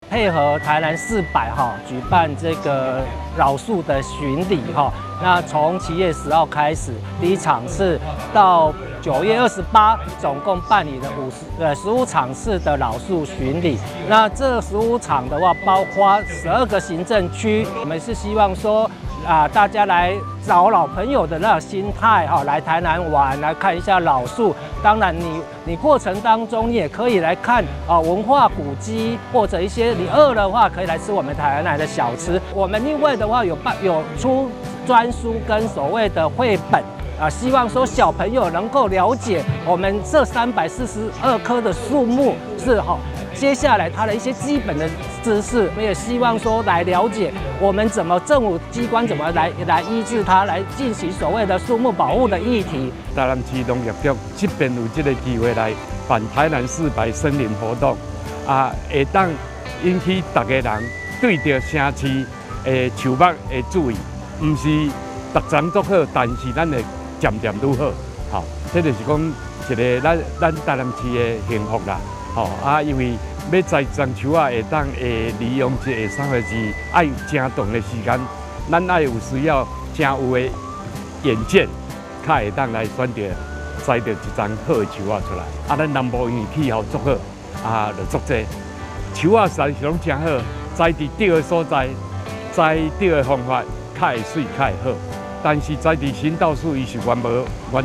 配合台南四百哈舉辦這個老樹的巡禮哈，那從7月10號開始，第一場次到9月28，總共辦理了15場次的老樹巡禮。那這十五場的話，包括12個行政區，我們是希望說啊，大家來找老朋友的那個心態哈，來台南玩，來看一下老樹。當然你過程當中，你也可以來看啊文化古蹟，或者一些你餓的話，可以來吃我們台南的小吃。我們另外的話有出專書跟所謂的繪本啊，希望說小朋友能夠了解我們這342棵的樹木是哈。接下來他的一些基本的知識，我也希望說來了解我們怎麼政府機關怎麼來醫治它，來進行所謂的樹木保護的議題。台南市農業局這邊有這個機會來辦台南四百森林活動，啊，會當引起逐家人對著城市的樹木的注意，毋是逐層足好，但是咱會漸漸愈好，吼，這就是講一个咱台南市的幸福啦，吼啊，因為欲栽一叢樹仔會當會利用一個啥貨是愛誠長的時間，咱愛有需要誠有的遠見，較會當來選擇栽著一叢好的樹仔出來。啊，咱南部因為氣候足好，啊，就足濟樹仔實在是攏誠好，栽佇對的所在，栽對的方法，較會媠，較會好。但是栽佇行道樹，伊是完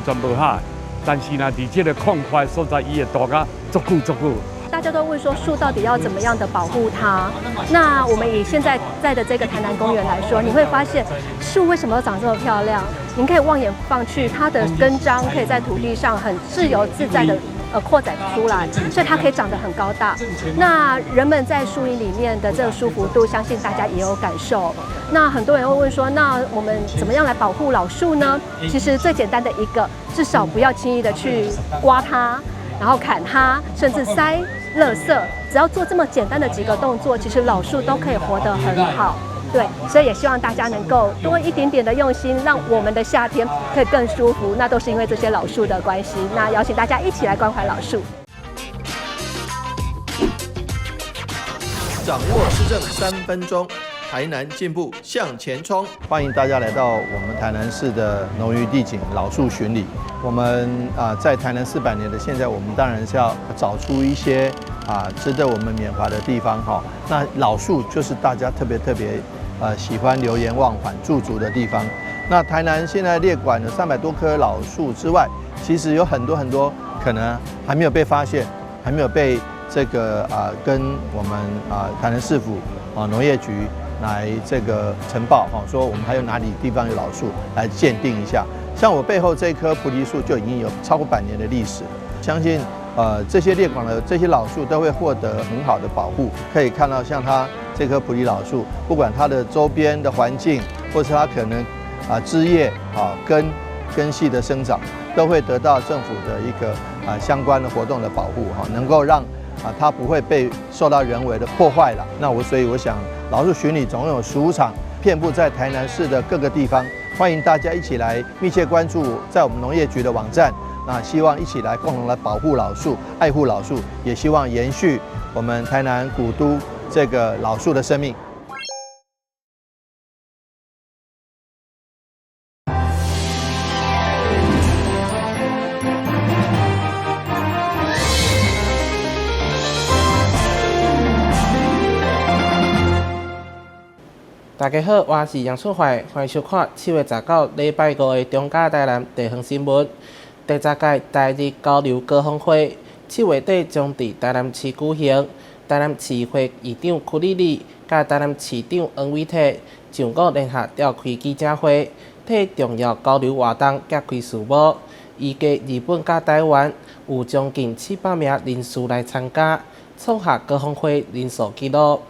全無合。但是若佇這个空塊所在，伊會大甲足久足久。大家都問說樹到底要怎麼樣的保護它？那我們以現在在的這個台南公園來說，你會發現樹為什麼長這麼漂亮？您可以望眼望去，它的根章可以在土地上很自由自在的擴展出來，所以它可以長得很高大。那人們在樹蔭裡面的這個舒服度，相信大家也有感受。那很多人會問說，那我們怎麼樣來保護老樹呢？其實最簡單的一個，至少不要輕易的去刮它，然後砍它，甚至塞垃圾。只要做這麼簡單的幾個動作，其實老樹都可以活得很好。對，所以也希望大家能夠多一點點的用心，讓我們的夏天可以更舒服。那都是因為這些老樹的關係。那邀請大家一起來關懷老樹。掌握市政3分鐘，台南進步向前衝。歡迎大家來到我們台南市的農漁地景老樹巡禮。我們啊，在台南400年的現在，我們當然是要找出一些啊值得我們緬懷的地方哈。那老樹就是大家特別特別喜歡流連忘返駐足的地方。那台南現在列管了300多棵老樹之外，其實有很多很多可能還沒有被發現，還沒有被這個啊跟我們啊台南市府啊農業局來這個呈報哈，說我們還有哪裡地方有老樹來鑑定一下。像我背後這棵菩提樹就已經有超過100年的歷史了，相信這些列管的這些老樹都會獲得很好的保護。可以看到，像它這棵菩提老樹，不管它的周邊的環境，或是它可能啊枝葉啊根系的生長，都會得到政府的一個啊相關的活動的保護哈，能夠讓啊它不會被受到人為的破壞了。那所以我想，老樹巡禮總共有15場，遍佈在台南市的各個地方，歡迎大家一起來密切關注在我們農業局的網站。那希望一起來共同來保護老樹、愛護老樹，也希望延續我們台南古都這個老樹的生命。大家好，我是楊淑懷，歡迎收看7月19禮拜五的中嘉台南地方新聞。第十屆台日交流高峰會7月底將佇台南市舉行。台南市議會議長屈里里佮台南市長黃偉哲上午聯合召開記者會，替重要交流活動揭開序幕。預計日本佮台灣有將近700名人士來參加，創下高峰會人數紀錄。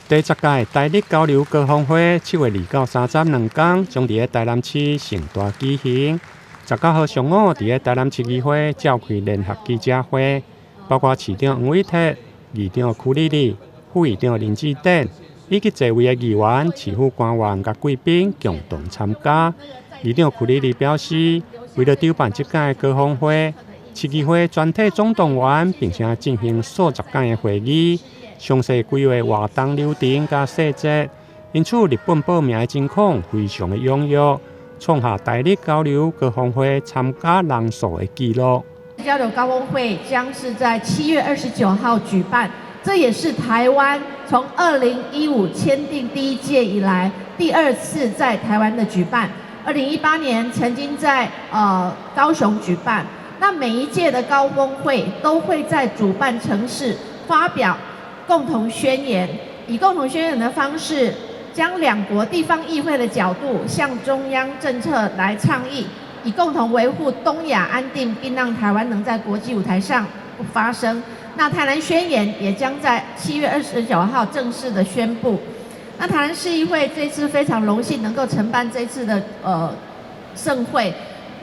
第十屆台日交流高峰會7月2到302天，將佇咧台南市盛大舉行。19號上午，佇咧台南市議會召開聯合記者會，包括市長黃偉哲、議長屈里里、副議長林智典以及濟位的議員、市府官員佮貴賓共同參加。議長屈里里表示，為了籌辦這屆高峰會，市議會全體總動員，並且進行數十工的會議，詳細規劃活動流程佮細節。因此，日本報名的情況非常的踴躍，創下台日交流高峰會參加人數的紀錄。交流高峰會將是在7月29號舉辦，這也是台灣從2015簽訂第一屆以來第二次在台灣的舉辦。2018年曾經在高雄舉辦。那每一屆的高峰會都會在主辦城市發表共同宣言，以共同宣言的方式，將兩國地方議會的角度向中央政策來倡議，以共同維護東亞安定，並讓台灣能在國際舞台上發聲。那台南宣言也將在7月29號正式的宣布。那台南市議會這次非常榮幸能夠承辦這次的盛會。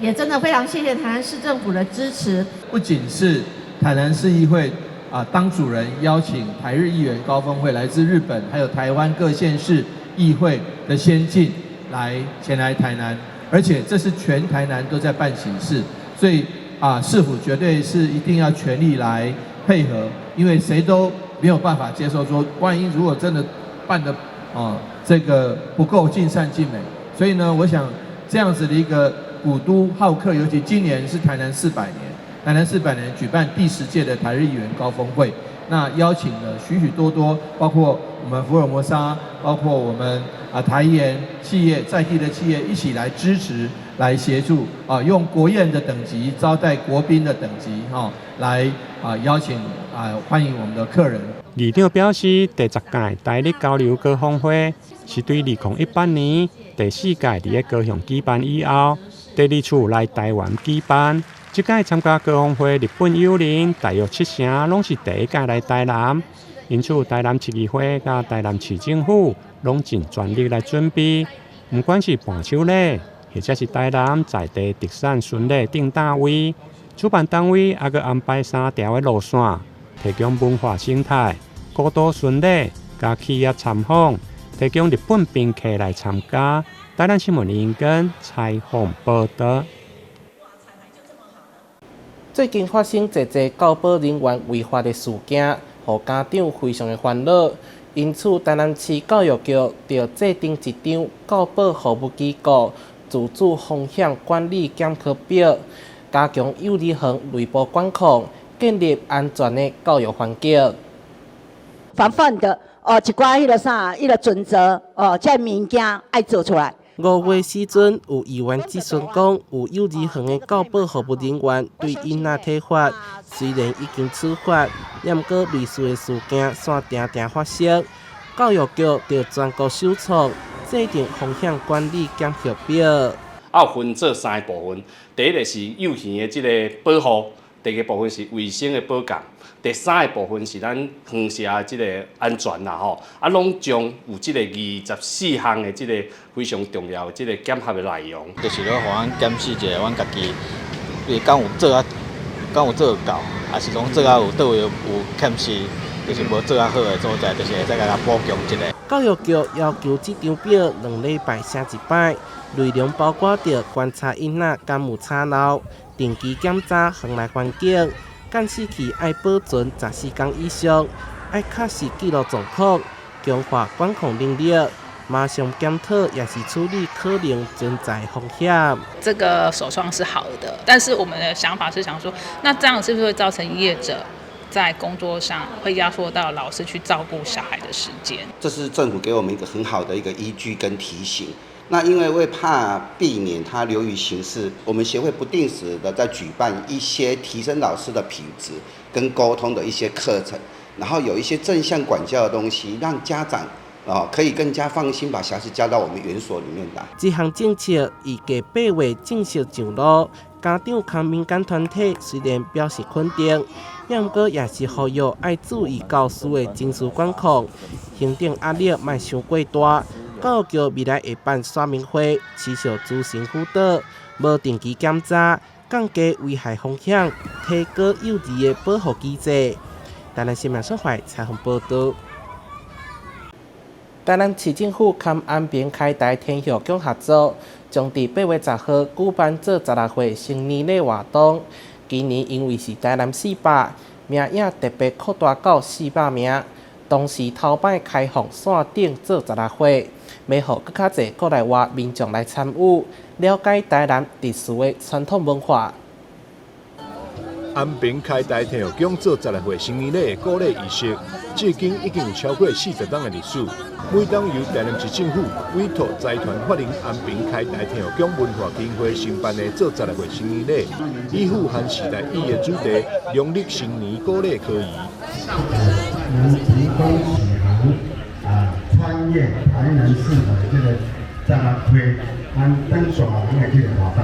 也真的非常謝謝台南市政府的支持。不僅是台南市議會啊，當主人邀請台日議員高峰會來自日本，還有台灣各縣市議會的先進來前來台南，而且這是全台南都在辦喜事，所以啊，市府絕對是一定要全力來配合，因為誰都沒有辦法接受說，萬一如果真的辦得啊這個不夠盡善盡美，所以呢，我想這樣子的一個古都好客，尤其今年是台南四百年，台南四百年舉辦第10屆的台日議員高峰會，那邀請了許許多多，包括我們福爾摩沙，包括我們啊台鹽企業在地的企業一起來支持、來協助啊，用國宴的等級招待國賓的等級哈，來啊邀請啊歡迎我們的客人。議長表示，第十屆台日交流高峰會是對2018年第四屆佇咧高雄舉辦以後，第二次來台灣舉辦。這屆參加高峰會日本友人大約七成攏是第一屆來台南，因此台南市議會佮台南市政府攏盡全力來準備，毋管是伴手禮，或者是台南在地特產巡禮等單位，主辦單位猶閣安排三條的路線，提供文化生態、古都巡禮佮企業參訪，提供日本賓客來參加。台南新聞林根採訪報道。最近發生濟濟教保人員違法的事件，予家長非常的煩惱。因此，台南市教育局就制定一張教保服務機構自主風險管理檢核表，加強幼兒園內部管控，建立安全的教育環境。防範的哦，一寡彼个啥，彼个準則哦，這物件愛做出來。5月時陣，有議員質詢講，有幼兒園的教保服務人員對囡仔體罰，雖然已經處罰，毋過類似的事件煞定定發生。教育局就全國首創制定風險管理檢核表。啊，有分做三個部分，第一个是幼兒的這个保護，第二个部分是衛生的保健，第三个部分是咱園舍的這个安全啦吼。啊，攏將有這个24項的這个非常重要的這个檢核的內容。就是咧，予阮檢視一下，阮家己，伊敢有做啊，敢有做到，抑是講做啊有佗位有欠失，就是無做較好的所在，就是會使共補強一下。教育局要求這張表兩禮拜寫一擺，內容包括著觀察囡仔敢有吵鬧，定期檢查園內環境，監視器愛保存14天以上，愛確實記錄狀況，強化管控能力，馬上檢討也是處理可能存在風險。這個首創是好的，但是我們的想法是想說，那這樣是不是會造成業者在工作上會壓縮到老師去照顧小孩的時間？這是政府給我們一個很好的一個依據跟提醒。那因為為怕避免它流於形式，我們協會不定時的在舉辦一些提升老師的品質跟溝通的一些課程，然後有一些正向管教的東西，讓家長哦可以更加放心把小孩子交到我們園所裡面來。這項政策預計8月正式上路，家長和民間團體雖然表示肯定，毋過也是呼籲愛注意教師的情緒管控，行政壓力莫傷過大。教育局未來會辦說明會，持續諮詢輔導，無定期檢查，降低危害風險，提高幼兒的保護機制。台南新聞所懷採訪報道。台南市政府佮安平開台天后宮合作，將佇8月10號舉辦做十六歲成年禮活動。今年因為是台南四百，名額特別擴大到400名。同時頭擺開放線頂做十六歲，欲予閣較濟國內外民眾來參與，了解台南特殊的傳統文化。安平開台天后宮做十六歲成年禮的古禮儀式，至今已經有超過40冬的歷史。每當由台南市政府委託財團法人安平開台天后宮文化基金會承辦的做十六歲成年禮，以富含時代意義的主題，農曆新年古禮科儀。能成功啟航啊，穿越台南市的這個十六歲，咱轉大人的這個活動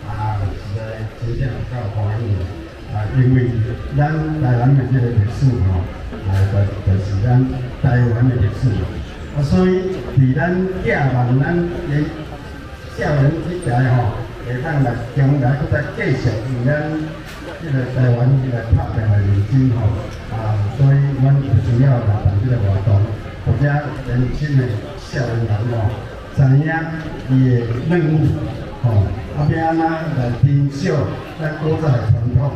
啊，啊，實在真正有夠歡喜啊，因為咱台南的這個歷史吼，啊，就是咱台灣的歷史，啊，所以佇咱寄望咱的少年這代吼，會當來將來閣再繼續為咱這個台灣來拍拚來認真吼。啊，所以阮有需要來辦這個活動，予遮年輕的少年人吼，知影伊的任務吼，啊，欲按怎來珍惜咱古早的傳統。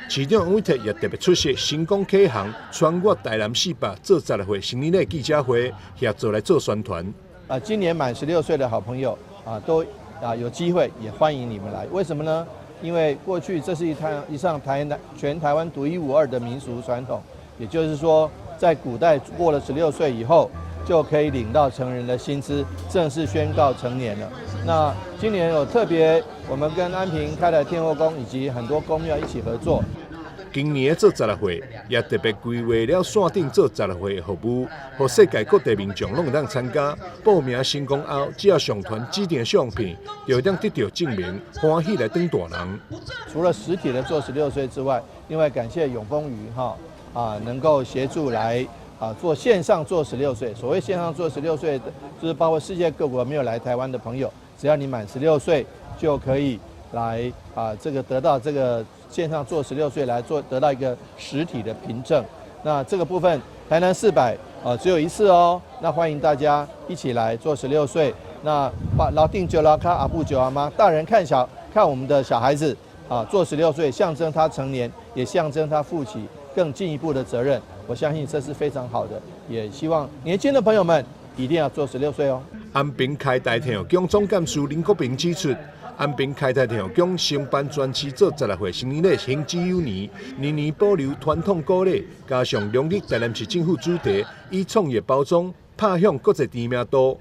市長黃偉哲也特別出席成功啟航穿越台南四百做十六歲成年禮記者會，協助來做宣傳。啊，今年滿16歲的好朋友啊，都啊有機會也歡迎你們來。為什麼呢？因為過去這是一項台南全台灣獨一無二的民俗傳統，也就是說，在古代過了十六歲以後，就可以領到成人的薪資，正式宣告成年了。那今年有特別，我們跟安平開台天後宮以及很多宮廟一起合作。今年的做十六歲，也特別規劃了線頂做十六歲的服務，予世界各地民眾攏會當參加。報名成功後，只要上傳指定相片，就會當得到證明，歡喜來轉大人。除了實體的做十六歲之外，另外感謝永豐餘哈啊，能夠協助來啊做線上做十六歲。所謂線上做十六歲，就是包括世界各國沒有來台灣的朋友，只要你滿十六歲，就可以來啊這個得到這個。線上做十六歲來做得到一個實體的憑證，那這個部分台南四百啊只有一次哦，那歡迎大家一起來做十六歲。那把老定九老卡阿布九阿媽，大人看小看我們的小孩子啊，做十六歲象徵他成年，也象徵他負起更進一步的責任。我相信這是非常好的，也希望年輕的朋友們一定要做十六歲哦。安平開台天后宮總幹事林國平指出，安平開台天后宮承辦全市做十六歲成年禮行之有年，年年保留傳統古禮，加上農曆台南市政府主題，以創意包裝，拍響國際知名度。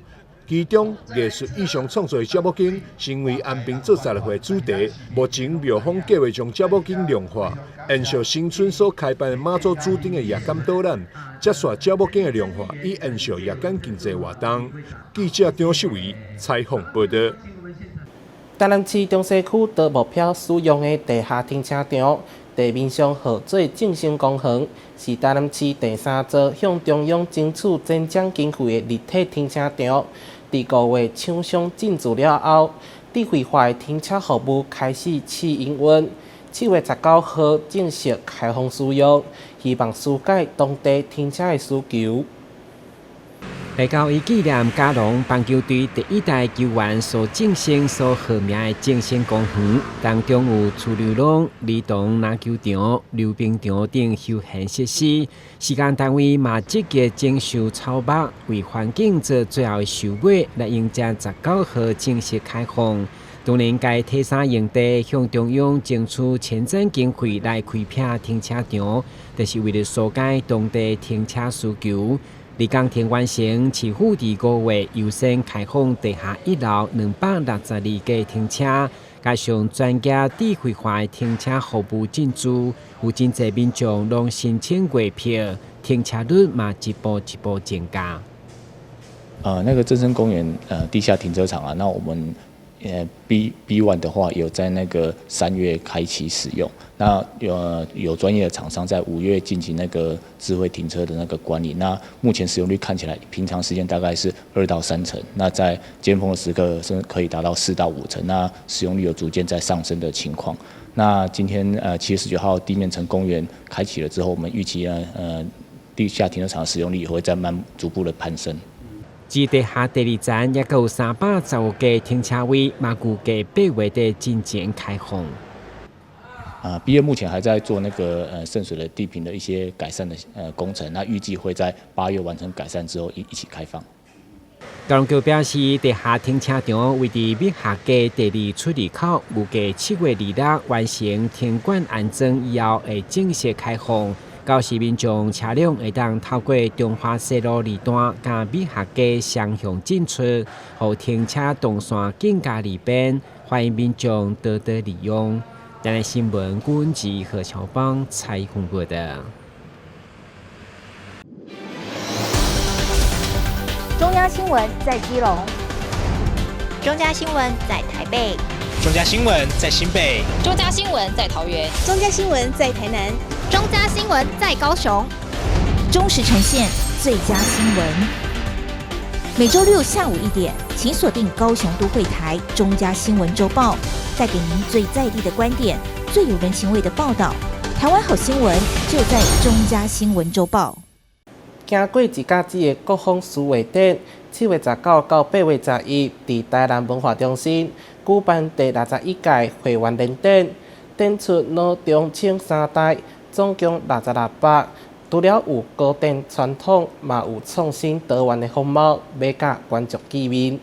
其中藝術意象創作的鳥母經，成為安平做十六歲主題。目前廟方計劃將鳥母經量化，延續新春所開辦的媽祖主頂的夜間導覽，接續鳥母經的量化，以延續夜間經濟活動。記者張秀維採訪報道。台南市中西區多目標使用的地下停車場，地面上號做正生公園，是台南市第三座向中央爭取前瞻經費的立體停車場。佇5月廠商進駐了後，智慧化的停車服務開始試營運。7月19號正式開放使用，希望紓解當地停車的需求。來到以紀念嘉龍棒球隊第一代球員蘇正生所號名的正生公園，當中有儲流廊、兒童籃球場、溜冰場等休閒設施。施工單位嘛積極整修草木，為環境做最後的收尾，來迎接十九號正式開放。當然，該鐵三用地向中央爭取前瞻經費來開闢停車場，就是為了紓解當地停車需求。而工程完成，市府佇5月優先開放地下一樓262個停車，加上專家智慧化的停車服務進駐，有真濟民眾攏申請月票，停車率嘛一步一步增加。那個正生公園地下停車場啊，那我們B one 的話，有在那個3月開啟使用。那有專業的廠商在5月進行那個智慧停車的那個管理。那目前使用率看起來，平常時間大概是2到3成。那在尖峰的時刻是可以達到4到5成。那使用率有逐漸在上升的情況。那今天7月19號地面層公園開啟了之後，我們預期呢地下停車場使用率也會再慢逐步的攀升。至地下第二層，抑閣有315個停車位，嘛預計8月底進前開放。啊，B 二目前還在做那個滲水的地坪的一些改善的工程，那預計會在8月完成改善之後一起開放。交通局表示，地下停車場位佇美學街第二出入口，預計7月26完成停管安裝以後，會正式開放。到時民眾車輛會當透過中華西路二段佮美學街雙向進出，予停車動線更加利便，歡迎民眾多多利用。台南新聞郭志何喬邦採訪報導。中央新聞在基隆，中嘉新聞在台北，中嘉新聞在新北，中嘉新聞在桃園，中嘉新聞在台南，中嘉新聞在高雄，忠實呈現最佳新聞。每週六下午1點，請鎖定高雄都會台中嘉新聞週報，帶給您最在地的觀點，最有人情味的報道。台灣好新聞就在中嘉新聞週報。經過一甲子的國風書畫展，7月19到8月11，佇台南文化中心舉辦第六十一屆會員聯展，展出老中青三代，總共66幅。除了有古典傳統，嘛有創新多元的風貌，欲佮觀眾見面。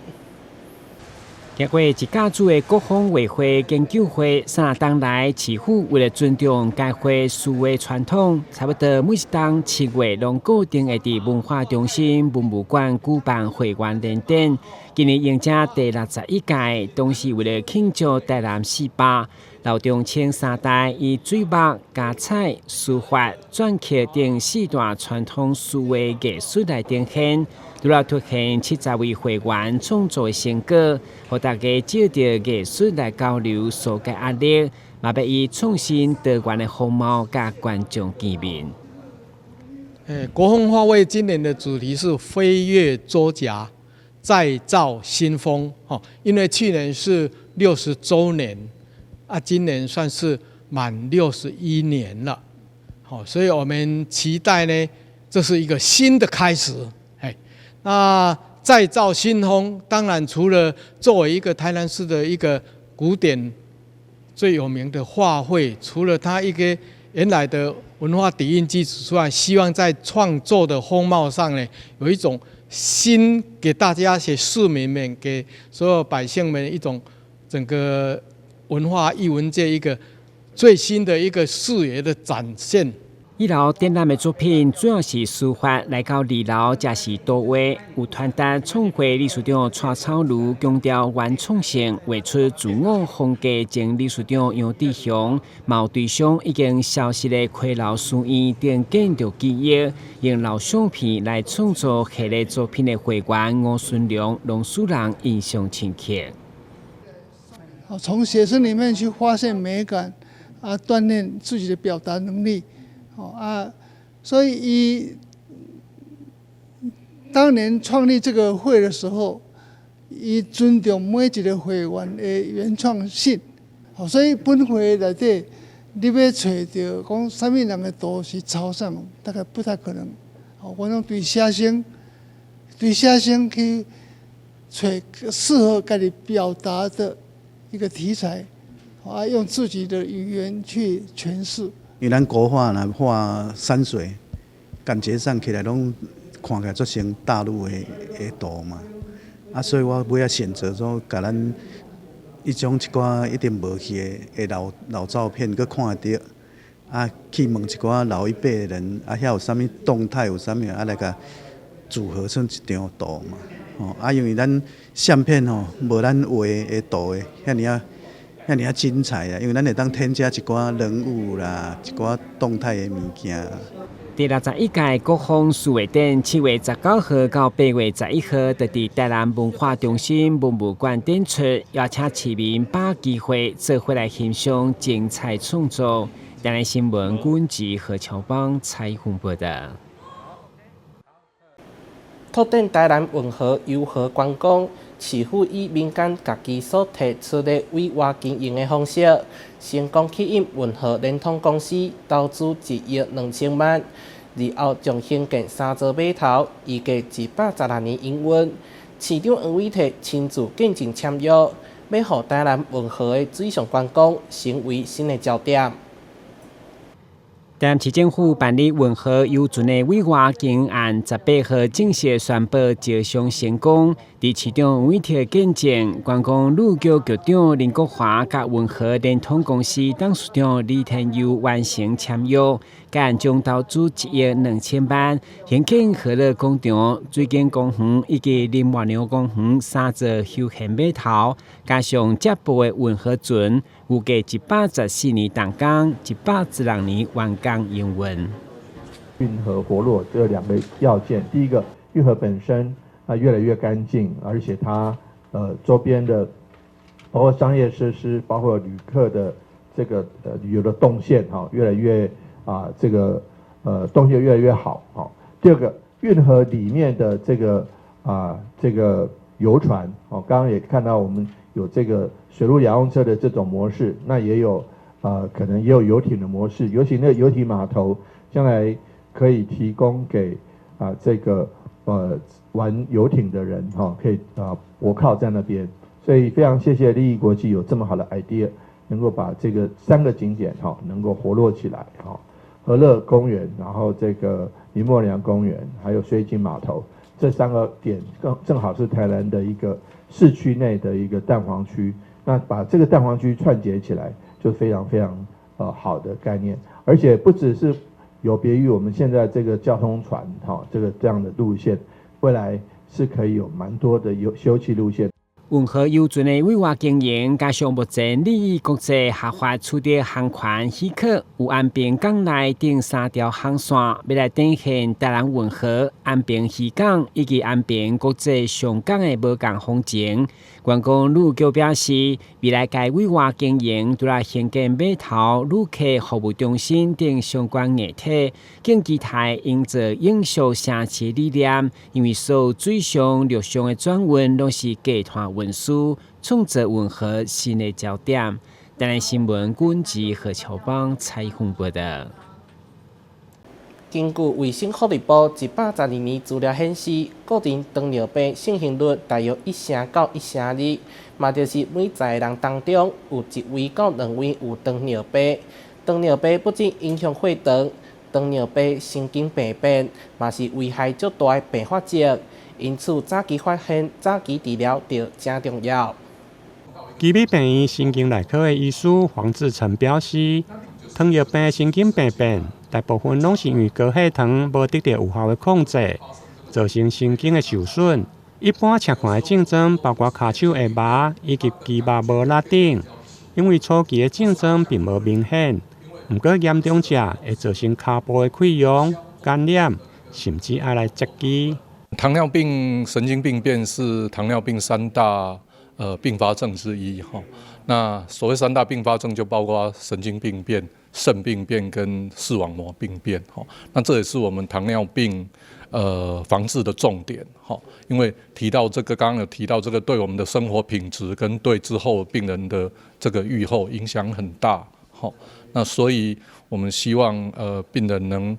經過一甲子的國風畫會研究會，三冬來市府為了尊重該會書畫傳統，差不多每一冬7月攏固定會佇文化中心文物館舉辦會員聯展。今年迎接第六十一屆，當時為了慶祝台南四百，老中青三代以水墨、加彩、書法、篆刻等四大傳統書畫藝術來呈現。除了凸顯70位會員創作的成果，予大家藉著藝術來交流、紓解壓力，嘛欲以創新多元的風貌佮觀眾見面。國風畫會今年的主題是飛躍桌莢，再造新風。吼，因為去年是60週年，啊，今年算是滿61年了。好，所以我們期待呢，這是一個新的開始。那再造新風，當然除了作為一個台南市的一個古典最有名的畫會，除了它一個原來的文化底蘊基礎之外，希望在創作的風貌上呢，有一種新給大家、給市民們、給所有百姓們一種整個文化藝文界一個最新的一個視野的展現。一樓展覽的作品主要是書法，來到二樓則是圖畫。有團體創會理事長蔡草如強調原創性，畫出自我風格。前理事長楊志雄、毛對象已經消失的溪流書院等建築記憶，用老相片來創作系列作品的會員吳順良、龍書人印象深刻。從寫生裡面去發現美感，啊，鍛鍊自己的表達能力。哦啊，所以伊當年創立這個會的時候，伊尊重每一個會員的原創性。所以本會內底，你欲揣著講啥物人的圖是抄啥，大概不太可能。我攏對寫生，對寫生去揣適合家己表達的一個題材，啊，用自己的語言去詮釋。因為咱國畫若畫山水，感覺上起來攏看起來足像大陸的圖嘛，啊，所以我尾仔選擇說，共咱彼種一寡一定無去的老老照片，閣看會著，啊，去問一寡老一輩的人，啊，遐有啥物動態，有啥物啊，來共組合成一張圖嘛，吼，啊，因為咱相片吼，無咱畫的圖的遐爾仔遐爾仔精彩啊，因為咱會當添加一寡人物啦，一寡動態的物件。第六十一屆國風書畫展，7月19號到8月11號，就佇台南文化中心文物館展出，邀請市民把握機會，做伙來欣賞精彩創作。台南新聞阮志何喬邦採訪報導。拓展台南運河遊河觀光，市府以民間家己所提出的委外經營的方式，成功吸引運河聯通公司投資1億2千萬，日後將興建三座碼頭，預計116年營運。市長黃偉哲親自見證簽約，欲予台南運河的水上觀光成為新的焦點。台南市政府辦理運河遊船的委外經營案，18號正式宣布招商成功。佇市長委託見證，觀光旅局局長林國華佮運河連通公司董事長李天佑完成簽約，該案將投資1億2千萬，興建河樂廣場、水景公園以及林默娘公園三座休閒碼頭，加上接駁的運河船，預計114年動工，116年完工營運。運河活絡這兩個要件，第一個，運河本身啊越來越乾淨，而且它周邊的包括商業設施，包括旅客的這個旅遊的動線哈，越來越啊這個動線越來越好。好，第二個，運河裡面的這個啊這個遊船，哦，剛剛也看到我們有這個水陸兩用車的這種模式，那也有可能也有遊艇的模式，尤其那個遊艇碼頭將來可以提供給啊這個玩遊艇的人哈，可以啊泊靠在那邊，所以非常謝謝利益國際有這麼好的 idea，能夠把這個三個景點哈能夠活絡起來哈，河樂公園，然後這個林默娘公園，還有水景碼頭，這三個點正好是台南的一個市區內的一個蛋黃區，那把這個蛋黃區串結起來，就非常非常好的概念，而且不只是有別於我們現在這個交通船哈，這個這樣的路線，未來是可以有蠻多的遊休憩路線。運河遊船的委外經營，加上目前利益國際合法取得航權許可，有安平港內等三條航線，欲來展現台南運河、安平漁港以及安平國際上港的無仝風情。觀光旅局表示，未來該委外經營，除了興建碼頭、旅客服務中心等相關硬體，更期待營造永續城市理念。因為所有水上、陸上的轉運，攏是低碳運輸，創造運河新的焦點。台南新聞軍志何秋邦採訪報導。根據衛生福利部112年資料顯示，個人糖尿病盛行率大約1成到1成2，嘛就是每10個人當中有1位到2位有糖尿病。糖尿病不僅影響血糖，糖尿病神經病變嘛是危害足大的併發症。因此，早期發現、早期治療就誠重要。旗美病院神經內科的醫師黃志成表示，糖尿病神經病變大部分攏是因為高血糖無得到有效的控制，造成神經的受損。一般常見的症狀包括跤手會麻以及肌肉無力等。因為初期的症狀並無明顯，毋過嚴重者會造成跤部的潰瘍、感染，甚至愛來截肢。糖尿病神經病變是糖尿病三大併發症之一哈。那所謂三大併發症就包括神經病變、腎病變跟視網膜病變哈。那這也是我們糖尿病防治的重點哈。因為提到這個，剛剛有提到這個對我們的生活品質跟對之後病人的這個預後影響很大哈。那所以我們希望病人能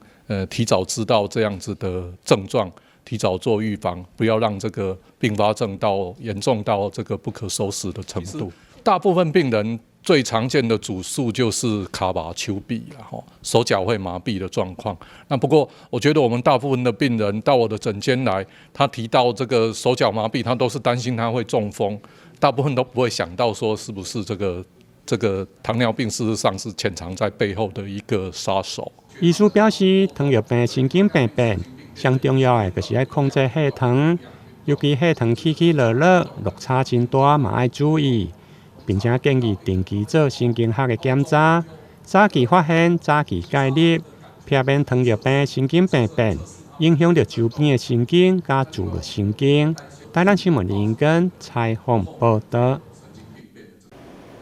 提早知道這樣子的症狀。提早做預防，不要讓這個併發症到嚴重到這個不可收拾的程度。大部分病人最常見的主訴就是跤麻手臂，手腳會麻痹的狀況。那不過，我覺得我們大部分的病人到我的診間來，他提到這個手腳麻痹，他都是擔心他會中風，大部分都不會想到說是不是這個糖尿病，事實上是潛藏在背後的一個殺手。醫師表示，糖尿病神經病變上重要的就是愛控制血糖，尤其血糖起起落落，落差真大，嘛愛注意，並且建議定期做神經學的檢查，早期發現，早期介入，避免糖尿病神經病變影響著周邊的神經佮自律神經。台南新聞林根採訪報導。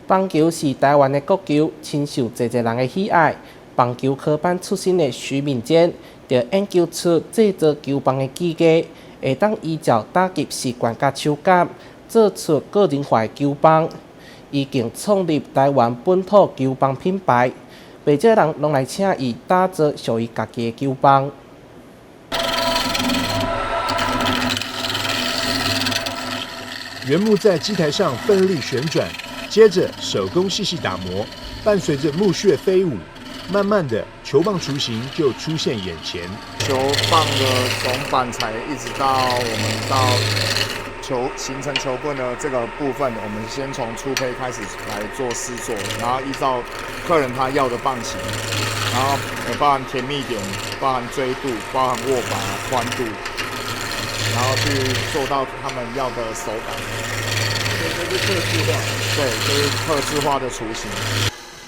棒球是台灣的國球，深受濟濟人的喜愛。棒球科班出身的徐敏堅，就研究出製作球棒的技藝，會當依照打擊習慣佮手感，做出個人化的球棒。已經創立台灣本土球棒品牌，袂少人攏來請伊打造屬於家己的球棒。原木在機台上奮力旋轉，接着手工細細打磨，伴隨着木屑飛舞。慢慢的，球棒雏形就出現眼前。球棒的從板材一直到我們到球形成球棍的這個部分，我們先從粗胚開始來做試做，然後依照客人他要的棒型，然後包含甜蜜點、包含錐度、包含握把寬度，然後去做到他們要的手感。這是客製化，對，這是客製化的雛形。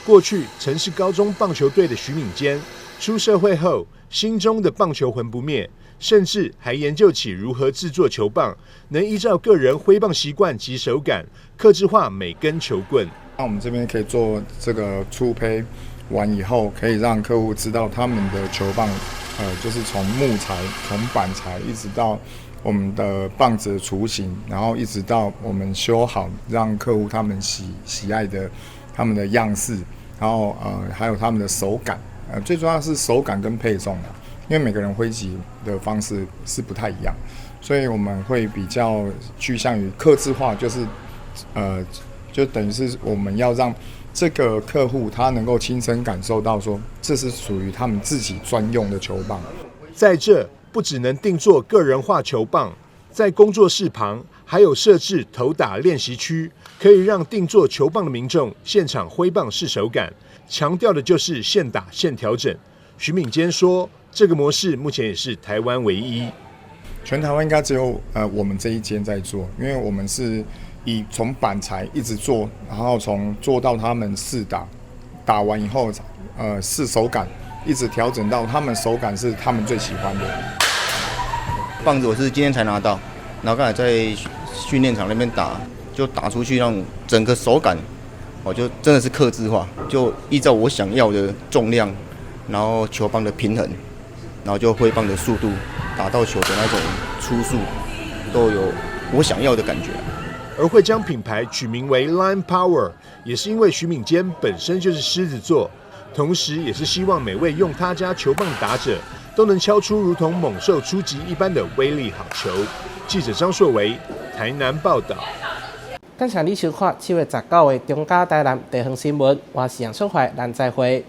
過去曾是高中棒球隊的徐敏堅，出社會後，心中的棒球魂不滅，甚至還研究起如何製作球棒，能依照個人揮棒習慣及手感，客製化每根球棍。那我們這邊可以做這個粗胚完以後，可以讓客戶知道他們的球棒，就是從木材、從板材一直到我們的棒子的雛形，然後一直到我們修好，讓客戶他們喜愛的他們的樣式。然後還有他們的手感，最重要是手感跟配重啊，因為每個人揮擊的方式是不太一樣，所以我們會比較趨向於客製化，就是就等於是我們要讓這個客戶他能夠親身感受到，說這是屬於他們自己專用的球棒。在這不只能定做個人化球棒，在工作室旁還有設置投打練習區，可以讓定做球棒的民眾現場揮棒試手感，強調的就是現打現調整。徐敏堅說，這個模式目前也是台灣唯一。全台灣應該只有我們這一間在做，因為我們是以從板材一直做，然後從做到他們試打，打完以後試手感，一直調整到他們手感是他們最喜歡的。棒子我是今天才拿到，然後剛才在訓練場那邊打，就打出去那種整個手感，哦，就真的是客製化，就依照我想要的重量，然後球棒的平衡，然後就揮棒的速度，打到球的那種初速，都有我想要的感覺。而會將品牌取名為 Lion Power，也是因為徐敏堅本身就是獅子座，同時也是希望每位用他家球棒的打者都能敲出如同猛獸出擊一般的威力好球。記者張碩維台南報道。感謝你收看7月19的中嘉台南地方新聞，我是楊淑懷，咱再會。